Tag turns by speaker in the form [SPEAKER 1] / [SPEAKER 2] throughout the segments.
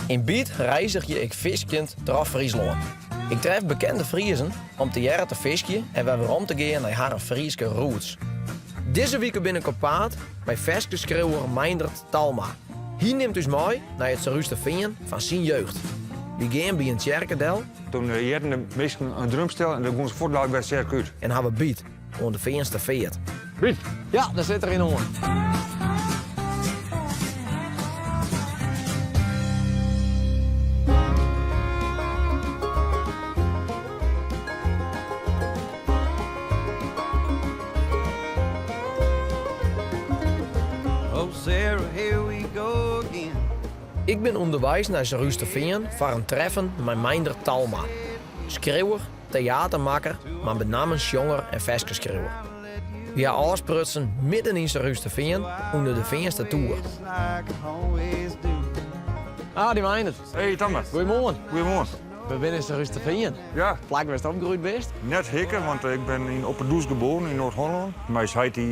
[SPEAKER 1] Yn Byt reizgje ik fiskjend troch Fryslân. Ik tref bekende Friezen om tegearre te fiskjen en wer werom te gean nei harren Fryske roots. Dizze wike bin ik op paad mei ferskeskriuwer Meindert Talma. Hy nimt ús mei nei it Surhústerfean fan syn jeugd. Wy gean by in tsjerke del.
[SPEAKER 2] Toen hearden de minsken in drumstel en doe gongen se fuortdalik by de tsjerke út.
[SPEAKER 1] En hawwe byt oan de Feanster Feart.
[SPEAKER 2] Byt!
[SPEAKER 1] Ja, dêr sit er yn oan.
[SPEAKER 3] Oh Sarah, here we go again.
[SPEAKER 1] Ik bin ûnderweis nei Surhústerfean foar in treffen mei Meindert Talma. Skriuwer, teatermakker, mar benammen sjonger en ferskeskriuwer. Wy ha ôfsprutsen midden yn Surhústerfean ûnder de Feanster Toer. Ah, dy Meindert.
[SPEAKER 2] Hey Tamme.
[SPEAKER 1] Goeiemoarn.
[SPEAKER 2] Goeiemoarn.
[SPEAKER 1] We binne yn Surhústerfean.
[SPEAKER 2] Ja.
[SPEAKER 1] Plak wêr'tst opgroeid bist.
[SPEAKER 2] Net hikke, want ik bin yn Opperdoes geboren yn Noard-Hollân. Mei heit dy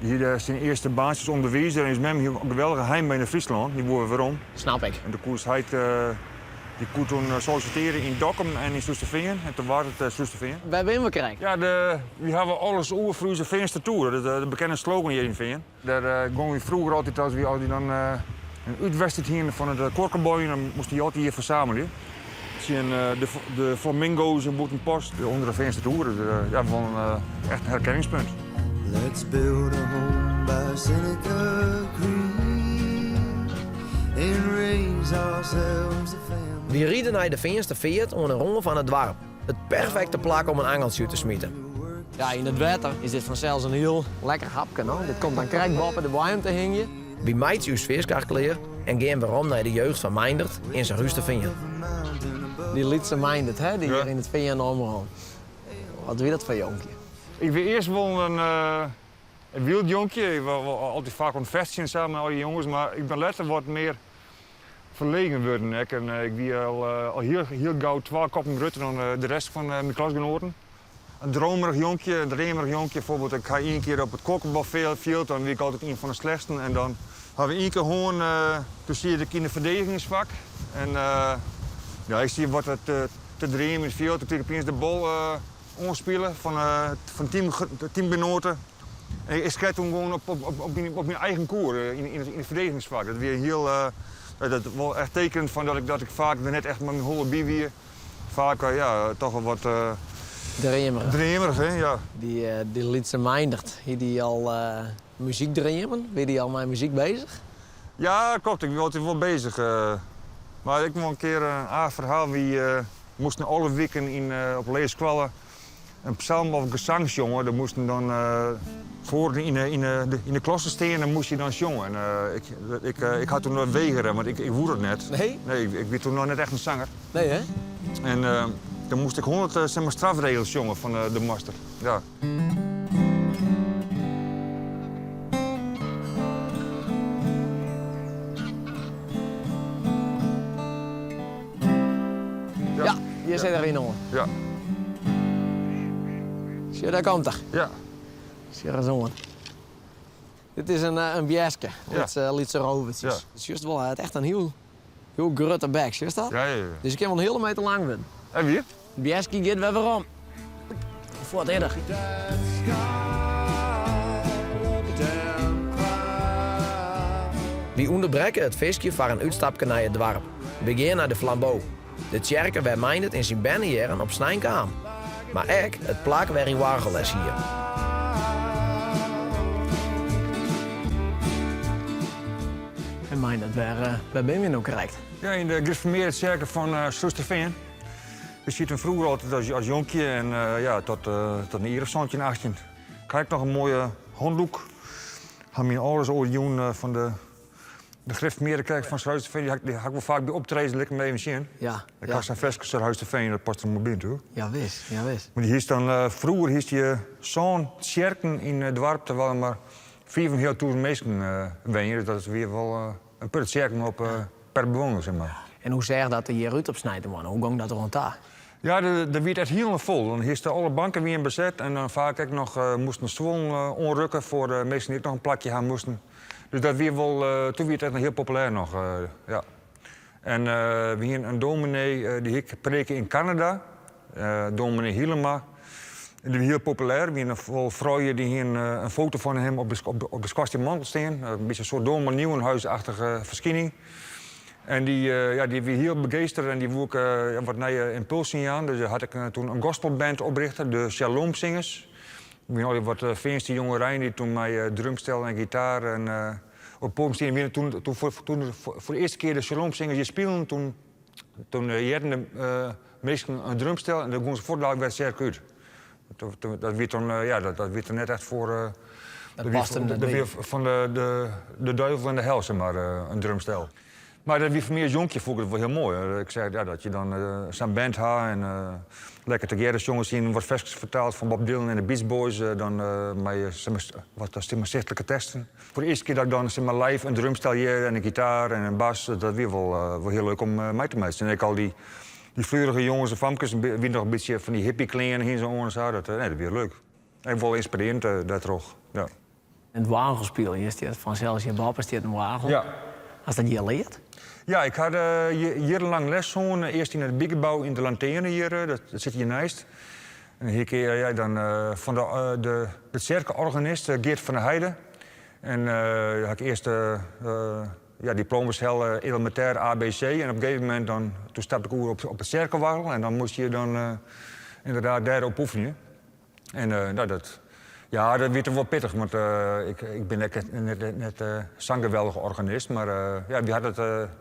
[SPEAKER 2] hie dêr syn earste baantsje as ûnderwizer en ús mem hie in geweldige heimwee nei Fryslân. Dy woe wer werom.
[SPEAKER 1] Snap ik.
[SPEAKER 2] En doe koe ús heit dy koe toen sollisitearje yn Dokkum en yn Surhústerfean en toen waard it Surhústerfean.
[SPEAKER 1] Wêr binne we krekt?
[SPEAKER 2] Ja, wy hawwe alles oer foar ús Feanster Toer. Dat is de bekende slogan hjir yn Fean. Dêr gongen wy froeger altyd as wy dan in útwedstriid hiene fan it kuorkebaljen, dan moasten wy altyd hjir fersamelje. Tsjin de Flamingo's en Bûtenpost, ûnder de Feanster Toer. Dus ja, wol echt in herkenningspunt.
[SPEAKER 3] Let's build a home by Seneca Creek and raise ourselves a family.
[SPEAKER 1] Wy ride nei de Feanster Feart oan 'e râne fan it doarp. It perfekte plak om in angeltsje út te smiten. Ja, yn it wetter is dit fansels in hiel lekker hapke, no? Dit komt dan krekt boppe de boaiem te hingjen. Wy meitsje ús fiskar klear en gean werom nei de jeugd fan Meindert yn Surhústerfean. Dy lytse Meindert, hè, dy't hjir yn it fean omrûn. Wat wie dat foar jonkje?
[SPEAKER 2] Ik wie earst wol in wyld jonkje. Ik wie wol altyd faak oan it fechtsjen sa mei al dy jonges, mar ik bin letter wat mear ferlegen wurden ek. En ik wie al hiel, hiel gau twa koppen grutter dan de rest fan myn klasgenoaten. In dromerich jonkje, in dreamerich jonkje. Bijvoorbeeld, ik ha ien kear op it kuorkebalfjild, dan wie ik altyd ien fan de slechtsten. En dan ha we ien kear hân, toen siet ik yn de ferdedigingsfak. En ja, ik stie wat te dreamen yn it fjild. Toen krige ik opiens de bal oanspile fan fan team, teamgenoaten. En ik skeat toen gewoan op, op, op, op myn eigen koer yn, yn it ferdedigingsfak. Dat wie hiel, dat wol echt tekenend fan dat ik, dat ik faak der net echt mei myn holle by wie. Faak ja, toch wol wat
[SPEAKER 1] Dreamerich.
[SPEAKER 2] Dreamerich, hè, ja.
[SPEAKER 1] Dy, dy lytse Meindert, hie dy al muzykdreamen? Wie dy al mei muzyk bezich?
[SPEAKER 2] Ja, klopt. Ik wie altyd wol bezich. Mar ek wol in kear in aardich ferhaal. Wy moasten alle wiken yn, op de learskoalle in psalm of gesang sjonge. Der moasten dan foar yn de, yn de, yn de klasse stean en moast je dan sjonge. En ik, ik, ik ha toen dat wegere, want ik, ik woe dat net.
[SPEAKER 1] Nee?
[SPEAKER 2] Nee, ik, ik wie toen noch net echt in sanger.
[SPEAKER 1] Nee, hè?
[SPEAKER 2] En dan moast ik 100 zeg maar, strafregels sjonge fan de master. Ja.
[SPEAKER 1] Ja, hjir sit er yn oan.
[SPEAKER 2] Ja.
[SPEAKER 1] Sjoch, dêr komt er.
[SPEAKER 2] Ja.
[SPEAKER 1] Sjoch ris oan. Dit is in, in bjeske, lytse, lytse rovertsjes.
[SPEAKER 2] Ja.
[SPEAKER 1] Sjochst wol, hy hat echt in hiel, hiel grutte bek, sjochst dat?
[SPEAKER 2] Ja, ja, ja.
[SPEAKER 1] Dus hy kin wol in hiele meter lang wurden.
[SPEAKER 2] En wie?
[SPEAKER 1] Bjeske giet wer werom. Fuort eerder. Wy ûnderbrekke it fiskjen foar in útstapke nei it doarp. We gean nei de Flambeau, de tsjerke wêr Meindert yn syn bernejierren op snein kaam. Mar ek it plak wêr hy oargelles hie. En Meindert, wêr, wêr binne we no krekt?
[SPEAKER 2] Ja, yn de Grifformearde tsjerke fan Surhústerfean. We sieten froeger altyd as, as jonkje en ja, tot, tot in jier of 17, 18. Ik ha ek noch in moaie handoek. Ha myn âlders oait jûn fan de, de Grifformearde kerk fan Surhústerfean. Dy ha, dy ha ik wol faak by optredens, lit ik him even sjen.
[SPEAKER 1] Ja,
[SPEAKER 2] Ik
[SPEAKER 1] ja.
[SPEAKER 2] ha sa'n ferske Surhústerfean, dat past der moai by natuerlik.
[SPEAKER 1] Ja, wis, ja, wis.
[SPEAKER 2] Maar dy hiest dan, froeger hiest je sân tsjerken yn it doarp, terwyl der mar 4500 minsken wenje. Dus dat wie wol in protte tsjerken op per bewenner, zeg mar.
[SPEAKER 1] En hoe seach dat der hjir út op sneintemoarn? Hoe gong dat der oan ta?
[SPEAKER 2] Ja, der wie it echt hielendal fol. Dan hiest alle banken wienen beset en dan faak ek noch moasten stuollen oanrukke foar de minsken dy't ek noch in plakje ha moasten. Dus dat wie wol, toen wie it echt noch hiel populêr noch, ja. En we hiene in dominee, dy hie ek preke yn Kanada, dominee Hielema. En dy wie hiel populêr. Der wiene wol froulju dy hiene in foto fan him op de skoarstienmantel stean. In bytsje in soart Doman Nieuwenhuis-achtige ferskining. En dy, ja, dy wie hiel begeastere en dy woe ek wat nije ympulsen jaan. Dus hat ek toen in gospelband oprichte, de Shalom Singers. Der wiene allegear wat Feanster jongerein dy't toen mei drumstel en gitaar en op it podium stiene. Wiene toen, toen foar, toen foar de earste kear de Shalom Singers hjir spilen, toen, toen hearden de minsken in drumstel en dan gongen se fuortdalik wer de tsjerke út. Dat wie toen, ja, dat wie toen net echt foar.
[SPEAKER 1] Dat paste net
[SPEAKER 2] Dat wie fan de, de, de duivel en de hel, zeg maar, in drumstel. Mar dat wie foar my as jonkje fûn ik it wol hiel moai. Ik sei ja, dat je dan sa'n band ha en lekker tegearre sjonge syn wat ferskes fertaald fan Bob Dylan en de Beach Boys, dan mei wat sichtlike teksten. Foar de earste kear dat ik dan zeg maar, live in drumstel hearde en in gitaar en in bas, dat wie wol, wol hiel leuk om mei te meitsjen. En ek al dy, dy fleurige jonges en famkes, wie noch in bytsje fan dy hippie-klean hiene se oan en sa. Dat, nee, dat wie leuk. En wol ynspirearjend dêrtroch, ja.
[SPEAKER 1] En it oargelspyljen, hjir stiet fansels hjir boppe stiet in oargel.
[SPEAKER 2] Ja.
[SPEAKER 1] Hast dat hjir leard?
[SPEAKER 2] Ja, ik ha jierrenlang les hân. Earst yn it bygebou yn de Lantearne hjir, dat sit hjir neist. En dan hie ik ja, dan fan de, de, de tsjerkeorganist Geert van der Heide. En ha ik earst ja, diploma's helle elemintêr ABC. En op in gegeven momint dan, toen stapte ik oer op, op it tsjerkeoargel. En dan moast je dan ynderdaad dêrop oefenje. En no, dat, ja, dat wie toch wol pittich, want ik, ik bin ek net, net sa'n geweldige organist, mar ja, wy ha dat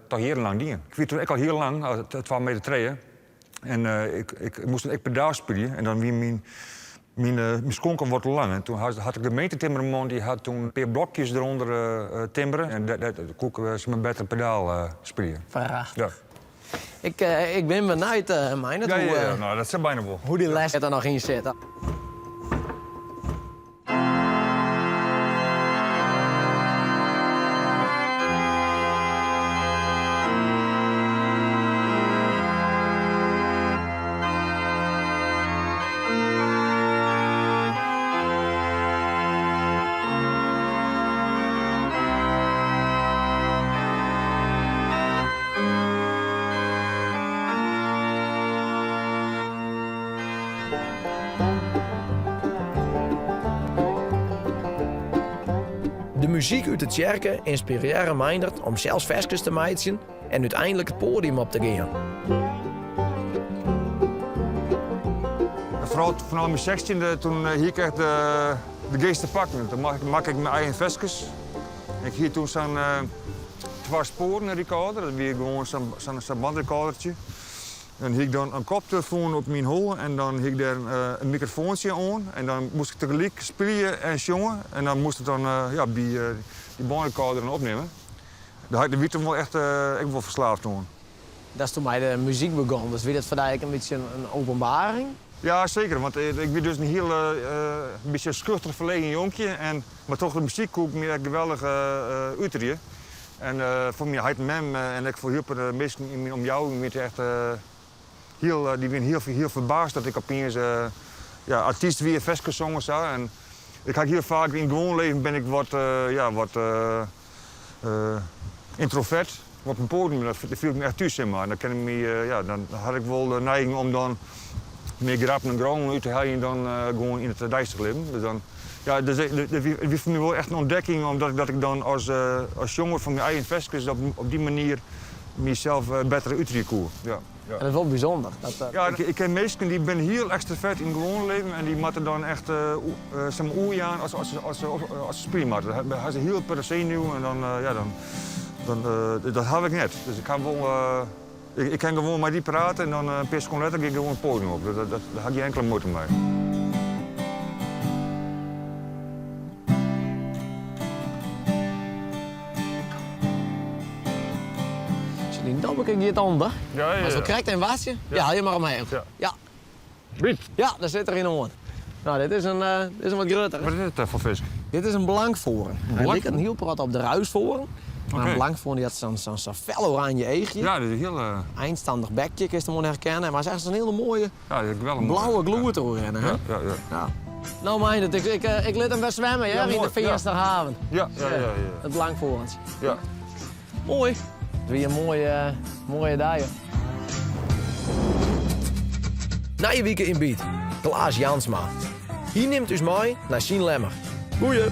[SPEAKER 2] toch jierrenlang dien. Ik wie toen ek al hiel lang, 2 meter trije, en ik, ik moast dan ek pedaal spylje en dan wie myn, myn, myn skonken wat te lang. En toen hat de gemeentetimmerman dy hat toen in pear blokjes derûnder timmere en dêr koe ik zeg maar, better pedaal spylje.
[SPEAKER 1] Prachtich.
[SPEAKER 2] Ja.
[SPEAKER 1] Ik, ik bin benijd, Meindert,
[SPEAKER 2] Ja,
[SPEAKER 1] hoe,
[SPEAKER 2] ja, ja, nou, dat sil byna wol.
[SPEAKER 1] hoe dy les der noch yn sit. De muzyk út de tsjerke ynspirearre Meindert om sels ferskes te meitsjen en úteinlik it poadium op te gean.
[SPEAKER 2] Foaral fanôf myn sechstjinde, toen hie ik echt de geast te pakken. Toen makke ik myn eigen ferskes. Ik hie toen sa'n twa spoaren recorder, dat wie gewoan sa'n bandrecordertsje. Dan hie ik dan in koptelefoan op myn holle en dan hie ik dêr in mikrofoantsje oan. En dan moast ik tegelyk spylje en sjonge. En dan moast it dan ja, by dy bânrecorder dan opnimme. Dêr ha ik de wie toen wol echt ek wol ferslaafd oan.
[SPEAKER 1] Datst toen mei de muzyk begûn, dus wie dat foar dy ek in bytsje in openbaring?
[SPEAKER 2] Ja, seker, want ik wie dus in hiel in bytsje skuchter ferlegen jonkje. En, mar troch de muzyk koe ik my ek geweldich uterje. En foar myn heit en mem en ek foar hiel protte minsken yn myn omjouwing wie it echt hiel, dy wiene hiel, hiel ferbaasd dat ik opiens ja, artyst wie, ferskes song en sa. En ik ha hiel faak yn it gewoan leven bin ik wat, ja, wat yntrovert. Op in poadium, dat fiel ik my echt thús, sis mar. Dan kin ik my, ja, dan ha ik wol de neiging om dan mear grappen en grollen út te heljen dan gewoan yn it deistich libben. Dus dan, ja, dus dat wie foar my wol echt in ûntdekking, omdat dat ik dan as, as sjonger fan myn eigen ferskes op, op dy manier mysels better uterje koe. Ja, ja.
[SPEAKER 1] Dat is wol bysûnder. Dat,
[SPEAKER 2] Ja, ik ken minsken dy binne hiel ekstravert yn it gewoane libben en dy moatte dan echt sis mar oerjaan as, as, as, as se spylje moatte. Dan ha se hiel protte senuwen en dan, ja, dan, dan, dat haw ik net. Dus ik ha wol, ik kin gewoan mei dy prate en dan in pear sekonden letter gean ik gewoan it poadium op. Dat, dat, dêr ha ik gjin inkele muoite mei.
[SPEAKER 1] Sjoch, dyn dobbeke giet ûnder.
[SPEAKER 2] Ja, ja,
[SPEAKER 1] As we
[SPEAKER 2] ja.
[SPEAKER 1] krekt even wachtsje.
[SPEAKER 2] Ja.
[SPEAKER 1] Ja, helje mar omheech.
[SPEAKER 2] Ja.
[SPEAKER 1] Ja.
[SPEAKER 2] Byt.
[SPEAKER 1] Ja, dêr sit der ien oan. No, dit is in, dit is in wat gruttere.
[SPEAKER 2] Wat is dit foar fisk?
[SPEAKER 1] Dit is in blankfoarn. Hy
[SPEAKER 2] Blank-
[SPEAKER 1] liket in hiel protte op de ruisvoorn. Mar
[SPEAKER 2] Oké.
[SPEAKER 1] in blankfoarn dy hat sa'n sa'n sa'n fel oranje eachje.
[SPEAKER 2] Ja, dit is hiel...
[SPEAKER 1] Einstandig bekje kinst him oan herkenne. Mar hy is echt in hiele moaie
[SPEAKER 2] Ja, dit is geweldig moai.
[SPEAKER 1] blauwe gloed deroerhinne. hè?
[SPEAKER 2] Ja, ja, ja.
[SPEAKER 1] Ja. No Meindert, ik, ik, ik lit him wer swimme
[SPEAKER 2] Ja,
[SPEAKER 1] hear, yn de
[SPEAKER 2] moai, ja.
[SPEAKER 1] Feansterhaven.
[SPEAKER 2] Ja, ja, ja, ja.
[SPEAKER 1] It blankfoarntsje.
[SPEAKER 2] Ja.
[SPEAKER 1] Moai. It wie in moaie. Moaie dei, hoor. Nije wike yn Byt, Klaas Jansma. Hy nimt ús mei nei syn lemmer. Goeie!